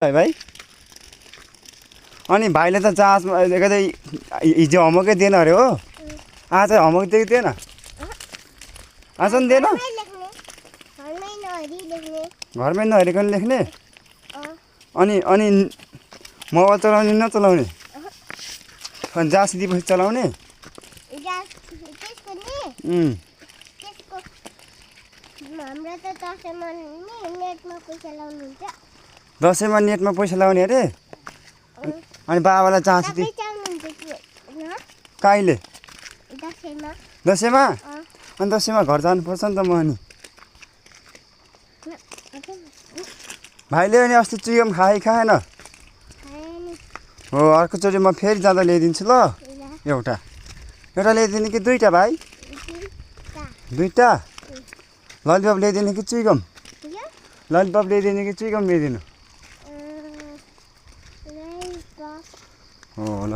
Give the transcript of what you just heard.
है भाइ। अनि भाइले त जाँच कतै हिजो होमवर्कै दिएन अरे हो। आज होमवर्क दिएको थिएन। आज पनि दिएन। घरमै नहेरिकन लेख्ने। अनि अनि मोबाइल चलाउने नचलाउने। अनि जाँच दिएपछि चलाउने। दसैँमा नेटमा पैसा लाउने अरे। अनि बाबालाई जाँच दि कहिले? दसैँमा। अनि दसैँमा घर जानुपर्छ नि त म। अनि भाइले अनि अस्ति चुइगम खाएन? हो अर्कोचोटि म फेरि जाँदा ल्याइदिन्छु ल। एउटा ल्याइदिने कि दुईवटा भाइ? दुईवटा। ललिपप ल्याइदिने कि चुइगम? ललिपप ल्याइदिने कि चुइगम ल्याइदिनु? हो ल।